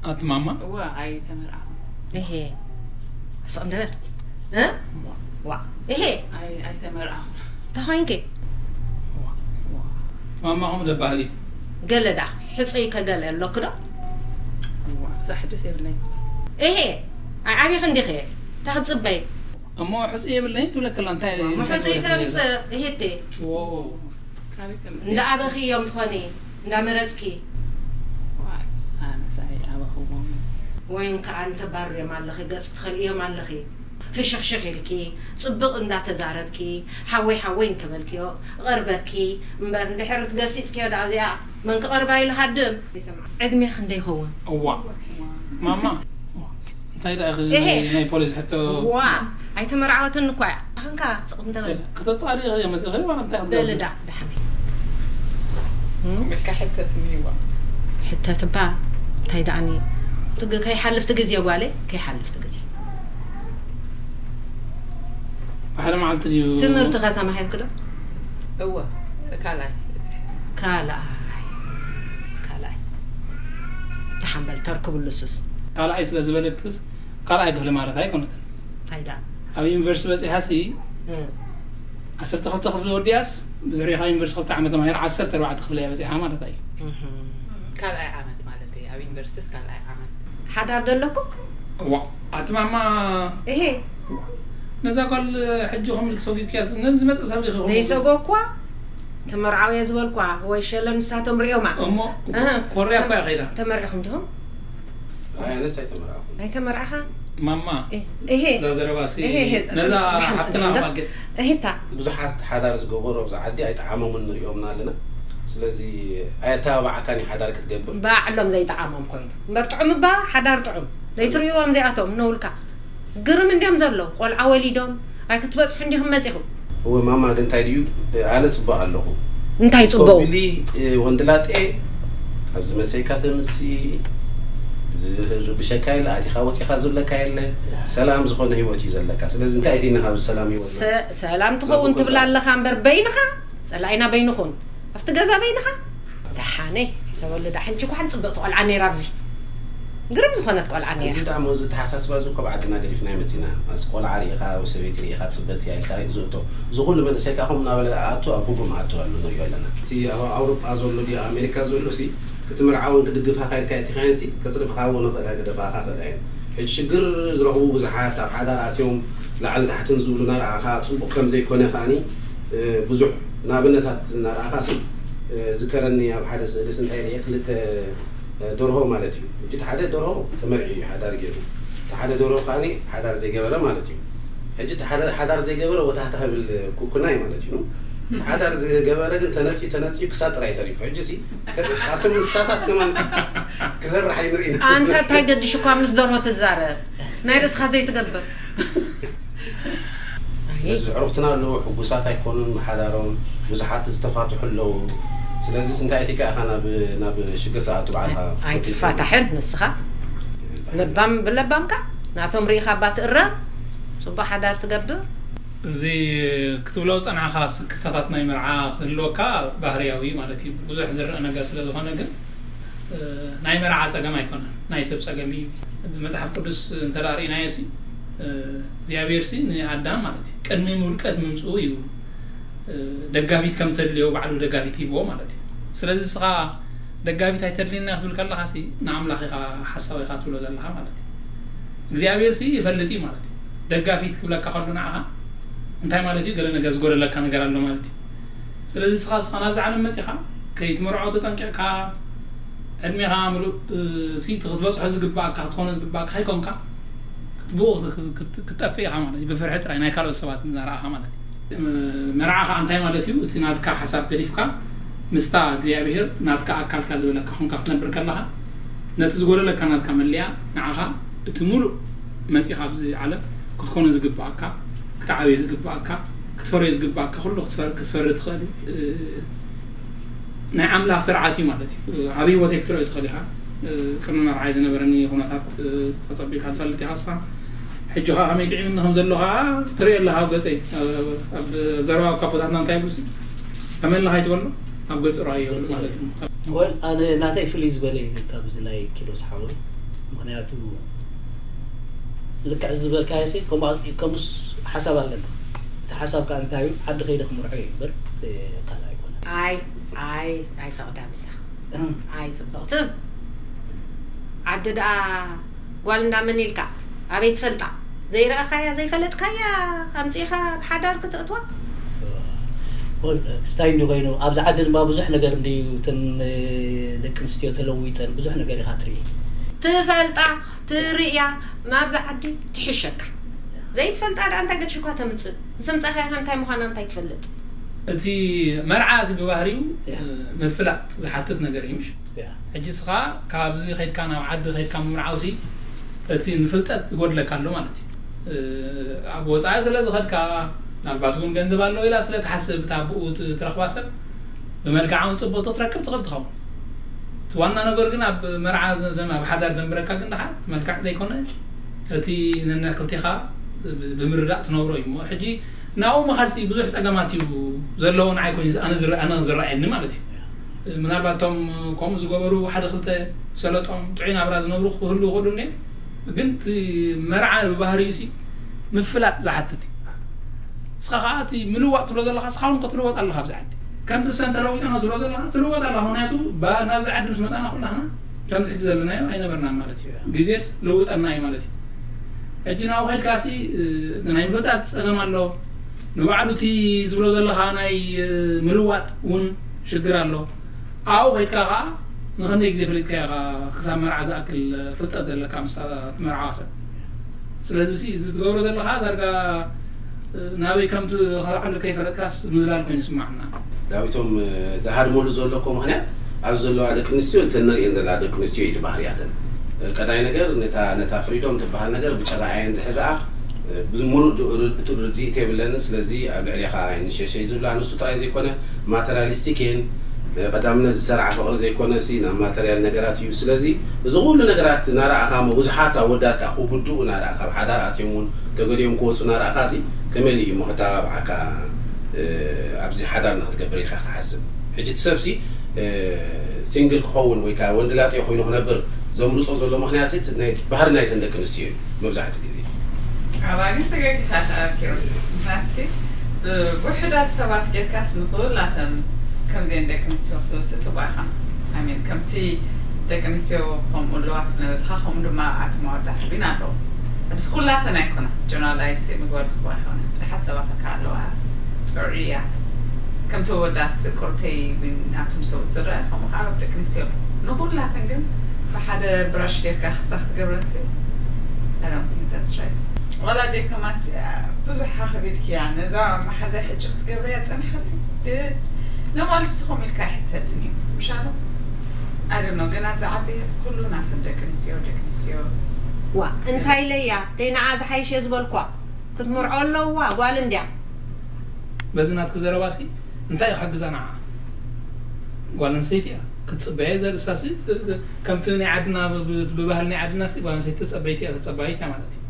ኣቲ ማማ? እወ ኣይተመርዓኹን። እሄ፣ ስቕ እንደ በል። እ? ዋ፣ እሄ፣ ኣይ ኣይተመርዓኹን። እንታይ ኮይንኪ? ማማ ከምኡ ደባህሊ። ገለ ዳ ሕጹይ ከገለ ኣለኩ ዶ? እዋ እዛ ሕድስ የብለይ። እሄ፣ ኣይ ዓቢኺ እንዲኺ፣ እንታይ ክትጽበይ? እሞ ሕጹይ የብለይን ትብለክላ እንታይ? ምሕጹይ ተምጽእ እሄቴ። ዎ። ካበይ ከምጽእ? እንዳ ኣበኺ እዮም ትኾኒ፣ እንዳ መረጽኪ። ዋይ፣ ኣነስ ኣይኣበኹዎም። ወይም ከኣ እንተባርዮም ኣለኺ፣ ገጽ ትኸልእዮም ኣለኺ። ፍሽኽሽኽ ኢልኪ፣ ጽቡቕ እንዳተዛረብኪ፣ ሓወይ ሓወይ እንተበልክዮ፣ ቐርበኪ፣ እምበር እንድሕር ትገሲጽክዮ ደኣ እዚኣ መን ክቐርባ ኢሉ ሃድም። ዕድሜ ክንደይ ይኸውን? እዋ። ማማ። እንታይ ደኣ እኺ እሄ። ናይ ፖሊስ ሕቶ? ዋ፣ ኣይተመርዓወትን እኳ እያ። ኣኽንካ ጽቕም ተበል። ከተጻሪ ኢኺ መጺኺ ዋላ እንታይ በል ክትገብሪ? ዳ፣ ዳሕኒ። መልካ ሕተትኒ እዋ። ሕተትባ፣ እንታይ ደኣኒ? ትግ-፣ ከይሓልፍቲ ግዜ ጓለይ፣ ከይሓልፍቲ ግዜ። ብሓደ መዓልቲ ድዩ? ትምህርቲ ከተማሂርክ ዶ? እወ ካልኣይ። ካልኣይ። ካልኣይ። ደሓን በል፣ ተርክብሉ ሱስ። ካልኣይ ስለ ዝበለክስ ካልኣይ ክፍሊ ማለት ኣይኮነትን። እንታይ ደኣ? ኣብ ዩኒቨርሲቲ በጺሓ ሲ እ፣ ዓሰርተ ክልተ ክፍሊ ወዲኣስ ብድሕሪኡ ካብ ዩኒቨርሲቲ ክልተ ዓመት ተማሂራ ዓሰርተ ኣርባዕተ ክፍሊ እያ በጺሓ ማለት እዩ። እህ። ካልኣይ ዓመት ማለት እዩ። ኣብ ዩኒቨርሲቲስ ካልኣይ ዓመት። ሓዳር ዶ ኣለኩም? ዋ ኣቲ ማማ እሄ፣ ነዛ ጓል ሕጂ ከምልክ ሰጊድክያስ ነዚ ዝመጽእ ሰብ ዲኺ? ዘይሰጎ እኳ ተመርዓው እየ ዝበልኳ፣ ወይ ሸለ ንሳቶም ሪኦማ። እሞ እ፣ ኮርያ እኳ እያ ከይዳ። ተመርዕኹም ዲኹም? ኣይ ኣነስ ኣይተመርዓኹ። ኣይተመርዓኻ? ማማ እሄ፣ እሄ፣ እዛ ዘረባ ሲ እሄ፣ እሄ፣ ነዛ ደሓን ሓፍትና ጽንሕ እንዶ። ማግድ እሄታ። ብዙሓት ሓዳር ዝገበሩ ኣብዚ ዓዲ ኣይጠዓሞምን ንሪኦም ኣለና። ስለዚ ኣየተባባዓካን እዩ ሓዳር ክትገብር። ባዕሎም ዘይጠዓሞም ኮይኑ እምበር ጥዑም እባ ሓዳር ጥዑም ዘይትርእይዎም እዚኣቶም እነውልካ ግርም እንዲዮም ዘለዉ ቆልዓ ወሊዶም ኣይክትበፅሑ እንዲኹም መፂኹም። እወ ማማ ግን እንታይ ድዩ ኣነ ፅቡቅ ኣለኹ። እንታይ ፅቡቅ? ኮምቢሊ ወንድላጤ ኣብዚ መሰይካ ተምሲ ዝርብሸካ የለ ኣቲኻ ወፂኻ ዝብለካ የለ ሰላም ዝኾነ ህይወት እዩ ዘለካ። ስለዚ እንታይ እቲ ናብ ሰላም ህይወት ሰ- ሰላም ትኸውን ትብላ ኣለኻ እምበር በይንኻ ፀላኢና በይንኹን ኣብቲ ገዛ በይንኻ ደሓነይ ሕሰበሉ ዳ ሕንቺ ኳን ፅብቕቲ ቆልዓ ነይራ ኣብዚ ግርም ዝኾነት ቆልዓ ነይራ። እዚ ደኣ እዚ ተሓሳስባ እዚ እኮ ብዓድና ገዲፍና ይመፂና። ኣስ ቆልዓ ርኢኻ ወይ ሰበይቲ ርኢኻ ፅበት እያ ኢልካ እዩ ዝእቶ። እዚ ኩሉ መንእሰይ ከዓ ከምኡ እናበለ ኣቱ ኣብ ጉጉም ኣቱ ኣሎ ንሪኦ ኣለና። እቲ ኣብ ኣውሮጳ ዘሎ ድዩ ኣሜሪካ ዘሎ ሲ ክትምርዓውን ክድግፋኻ ኢልካ እቲኻንሲ ከፅርፍኻ እውን ኽእላ ክደፋኻ ኽእላ እየን። ሕጂ ሽግር ዝረኽቡ ብዙሓት ኣብ ሓዳር ኣትዮም ላዕሊ ታሕትን ዝብሉ ናርኣኻ ፅቡቕ ከም ዘይኮነ ከዓኒ ብዙሕ ንኣብነታት ናርኣኻ ሲ ዝከረኒ ኣብ ሓደ ስእልስ እንታይ ርየ ክልተ ደርሆ ማለት እዩ። ሕጂ እቲ ሓደ ደርሆ ተመርዒ እዩ ሓዳር ገይሩ፣ እቲ ሓደ ደርሆ ከዓኒ ሓዳር ዘይገበረ ማለት እዩ። ሕጂ እቲ ሓደ ሓዳር ዘይገበረ ወታህታ ክብል ኩኩናይ ማለት እዩ። እቲ ሓዳር ዝገበረ ግን ተነፂ ተነፂ ክሳብ ጥራይ ተሪፉ። ሕጂ ሲ ኣብቶም እንስሳታት ከማን ሲ ክሰርሕ ኣይንርኢ ኢና። ኣንተ እንታይ ገድሽ እኳ ምስ ደርሆ ትዛረብ ናይ ርእስኻ ዘይትገብር። ስለዚ ኣዕሩኽትና ኣለዉ ሕጉሳት ኣይኮኑን ብሓዳሮም፣ ብዙሓት ዝተፋትሑ ኣለዉ። ስለዚ እንታይ እቲ ከኣ ኢኻ ናብ ናብ ሽግር ትኣቱ ባዕልኻ? ኣይትፋታሕን ንስኻ ለባም ብለባምካ ናቶም ርኢኻ እባ ትእረም ጽቡቕ ሓዳር ትገብር። እዚ ክትብሎ ዝጸናሕካ ስክፍታታት ናይ መርዓ ክህልወካ ባህርያዊ ማለት እዩ። ብዙሕ ዝረአ ነገር ስለ ዝኾነ ግን እ፣ ናይ መርዓ ጸገም ኣይኮነን፣ ናይ ሰብ ጸገም እዩ። ብመጽሓፍ ቅዱስ እንተ ደኣ ርኢናዮ ሲ እ፣ እግዚኣብሔር ሲ ንኣዳም ማለት እዩ ቅድሚ ውድቀት ምምጽኡ እዩ እ፣ ደጋፊት ከም ተድልዮ ባዕሉ ደጋፊት ሂብዎ ማለት እዩ። ስለዚ ንስኻ ደጋፊት ኣይተድልየና ክትብል ከለኻ ሲ ንኣምላኽ ኢኻ ሓሳዊ ኢኻ ትብሎ ዘለኻ ማለት እዩ። እግዚኣብሔር ሲ ይፈልጥ እዩ ማለት እዩ። ደጋፊት ክብለካ ከሎ ንዓኻ እንታይ ማለት እዩ? ገለ ነገር ዝጎደለካ ነገር ኣሎ ማለት እዩ። ስለዚ ንስኻ ንስኻ ናብዚ ዓለም መጺኻ ከይትምርዖ ተጠንቂቕካ ዕድሜኻ ምሉእ እ፣ ሲ ክትበጽሖ ዝግባእካ ክትኾኖ ዝግባእካ ከይኮንካ ክትብኡ ክት- ክት- ክትጠፍእ ኢኻ ማለት እዩ። ብፍርሒ ጥራይ ናይ ካልኦት ሰባት እናረኣኻ ማለት እዩ። እ፣ መርዓ ከዓ እንታይ ማለት እዩ? እቲ ናትካ ሓሳብ ገዲፍካ ምስታ እግዚኣብሔር ናትካ ኣካልካ ዝበለካ ኮንካ ክትነብር ከለኻ ነቲ ዝጎደለካ ናትካ መለያ ንዓኻ እቲ ሙሉእ መጺኻ ኣብዚ ዓለም ክትኮኖ ዝግባእካ ክትዓብዮ ዝግባእካ ክትፈርዮ ዝግባእካ ኩሉ ክትፈር- ክትፈሪ ትኽእል እ፣ ናይ ኣምላኽ ስርዓት እዩ ማለት እዩ። ኣብ ህይወተይ ክትርእዮ ትኽእል ኢኻ። እ፣ ቅድሚ መርዓይ ዝነበረኒ ኩነታት እ፣ ኣጸቢቕካ ትፈልጥ ኢኻ ንስኻ። ሕጂ ኸኣ ከመይ ጥዒምኒ ከም ዘሎ ኸኣ ትርእዮ ኣለኻ ኣብ ገጸይ። ኣብ ኣብ ዘረባ ካብ ቦታትና እንታይ ይብሉ ሲ? ከመይ ኣለኻ ኣይትበሎ ኣብ ገጹ ረኣዮ ማለት እዩ። ወል ኣነ ናተይ ፍልይ ዝበለ እዩ ካብዚ ናይ ኪሮስ ሓወይ ምኽንያቱ ልክዕ ዝበልካዮ ሲ ከምኡስ ሓሳብ ኣለና። እቲ ሓሳብ ከዓ እንታይ እዩ? ዓዲ ከይደ ክምርዖ እዩ እምበር ካልእ ኣይኮነ። ኣይፈቕዳ ምሳ ኣይፅብቕትን ዓዲ ደኣ ጓል እንዳመን ኢልካ ኣበይ ትፈልጣ? ዘይረኣኻያ ዘይፈለጥካያ ኣምፂእኻ ብሓዳር ክትእትዋ? ስታይ እንዲ ኮይኑ ኣብዚ ዓዲ ድማ ብዙሕ ነገር እንድዩ እተን ደቂ ኣንስትዮ ተለዊጠን ብዙሕ ነገር ኢኻ ትርኢ። ትፈልጣ ትርእያ ናብዛ ዓዲ ትሕሸካ። ዘይትፈልጣ ደኣ እንታይ ገድሽኳ ተምፅእ? ምስ ኣምፃኻያ እንታይ ምዃና እንታይ ትፈልጥ? እቲ መርዓ እዚ ብባህሪኡ ምፍላጥ ዝሓትት ነገር እዩ። ምሽ ሕጂ ስኻ ካብዚ ከድካ ናብ ዓዲ ከድካ ምምርዓውሲ እቲ ንፍልጠት ይጎድለካ ኣሎ ማለት እዩ። ኣብ ወፃኢ ስለ ዝኸድካ፣ ምናልባት እውን ገንዘብ ኣለዎ ኢላ ስለ ትሓስብ እታ ብኡ ትረኽባ ሰብ ብመልክዓ እውን ፅቡቕ ክትረክብ ትኽእል ትኸውን። እቲ ዋና ነገር ግን ኣብ መርዓ ኣብ ሓዳር ዘንብረካ ግን ደሓር እቲ መልክዕ ዘይኮነ እቲ ነንክልቴኻ ብምርዳእ ትነብሮ እዩ። ሕጂ ናብኡ ምኻድሲ ብዙሕ ፀገማት እዩ ዘለዎ። ንዓይ ኮይኑ ኣነ ዝረኣየኒ ማለት እዩ። ምናልባት እቶም ከምኡ ዝገበሩ ሓደ ክልተ ሰለጦም ጥዑይ ናብራ ዝነብሩ ክህሉ ይኽእሉ እኔ፣ ግን እቲ መርዓ ብባህሪኡ ሲ ምፍላጥ ዝሓትት እዩ። ንስኻ ከዓ እቲ ምልዋጥ ትብሎ ዘለኻ ንስኻ እውን ክትልወጥ ኣለኻ። ኣብዚ ዓዲ ከምቲ ሰን ተለዊጠ ነው ትብሎ ዘለኻ ትልወጥ ኣለኻ። ምክንያቱ ናብዚ ዓዲ ምስ መፃና ኩላህና ከምዚ ሕጂ ዘለናዮ ኣይነበርናን ማለት እዩ። ግዜስ ልውጠና እዩ ማለት እዩ። ሕጂ ናብኡ ከድካ ሲ ናይ ምፍላጥ ፀገም ኣሎ። ንባዕሉ እቲ ዝብሎ ዘለኻ ናይ ምልዋጥ እውን ሽግር ኣሎ። ኣብኡ ከድካ ከዓ ንክንደይ ግዜ ፈሊጥካዮ ኢኻ ክሳብ መርዓ ዝኣክል ፍልጠት ዘለካ ምስታ ትመርዓዋ ሰብ? ስለዚ እዚ ትገብሮ ዘለኻ ዳርጋ ናበይ ከም ትኸልዓሉ ከይፈለጥካስ ምዝላል ኮይኑ ይስማዓና። ዳዊቶም ደሃር ሙሉ ዘሎ እኮ ምክንያት ኣብዚ ዘለዋ ደቂ ኣንስትዮ እተን ንርእየን ዘለና ደቂ ኣንስትዮ እዩ እቲ ባህርያተን። ቀዳይ ነገር ነታ ነታ ፍሪዶም ትበሃል ነገር ብጨባኣየን ዝሕዝኣ ብዙ ሙሉእ ርድኢት የብለንን። ስለዚ ኣብ ልዕሌኻ ኣይንሸሸይ ዝብላ ንሱ ጥራይ ዘይኮነ ማተሪያሊስቲክ እየን። ቀዳምነት ዝሰርዓ ፍቕሪ ዘይኮነ ሲ ናብ ማተሪያል ነገራት እዩ። ስለዚ እዚ ኩሉ ነገራት ናረኣኻ እሞ ብዙሓት ኣወዳት ከዓ ክጉድኡ ናረኣኻ ኣብ ሓዳር ኣትዮም እውን ተገዲኦም ክወፁ ናረኣኻ ሲ ከመይ እዩ እሞ ክተባብዓካ ኣብዚ ሓዳር ንክትገብር ኢልካ ክትሓስብ? ሕጂ እቲ ሰብ ሲ ሲንግል ክኸውን ወይ ከዓ ወንድላጤ ኮይኑ ክነብር ዘምርፆ ዘሎ ምክንያት ሲ ናይ ባህሪ ናይተን ደቂ ኣንስትዮ እዩ መብዛሕትኡ ግዜ። ኣባ ግን ተጋጊኻ ኢኻ ኪሮስ። ምኽንያትሲ ብውሑዳት ሰባት ጌርካስ ንኹላተን ከምዚአን ደቂ ኣንስትዮ ክትወስድ ፅቡቕ ኣይኮነን። I mean ከምቲ ደቂ ኣንስትዮ ከምኡ ኣለዋ ትብለና ዘለኻ ከምኡ ድማ ኣቶም ኣወዳት እውን ኣለዉ። ሕጅስ ኩላተን ኣይኮና ጀነራላይዝ ምግባር ፅቡቕ ኣይኮነን። ብዙሓት ሰባት ከ ኣለዋ ጥዑይ እያ። ከምቲ ኣወዳት ቁርተይ እውን ኣብቶም ሰብኡት ዝረአ ከምኡ ከዓ ኣብ ደቂ ኣንስትዮ ኣሎ። ንኹላተን ግን ብሓደ ብራሽ ጌርካ ክስታ ክትገብረንሲ I don't think that's right። ዋላ ኣደይ ከማንሲ ብዙሕ ሃኽብ ኢልክያ ነዛ መሓዛይ ሕጂ ክትገብርያ ጸኒሓሲ ድ- ንማልሲ ከምኡ ኢልካ ኣይሕተትን እዩ ምሻሎ? I don't know ግን ኣብዚ ዓዲ ኩሉ ናተን ደቂ ኣንስትዮ ደቂ ኣንስትዮ ዋ እንታይ ኢለያ ደይ ንዓ ዝሓይሽ እየ ዝበልኳ ክትምርዖ ኣለዋ ጓል እንድያ በዚ ናትኪ ዘረባ ሲ እንታይ ክሕግዛ ንዓ ጓል ኣንስተይቲ እያ ክትፅበየ ዘርእሳሲ ከምቲ ናይ ዓድና ብባህሊ ናይ ዓድና ሲ ጓል ኣንስተይቲ ተፀበይቲ እያ ተፀባይት እያ ማለት እዩ።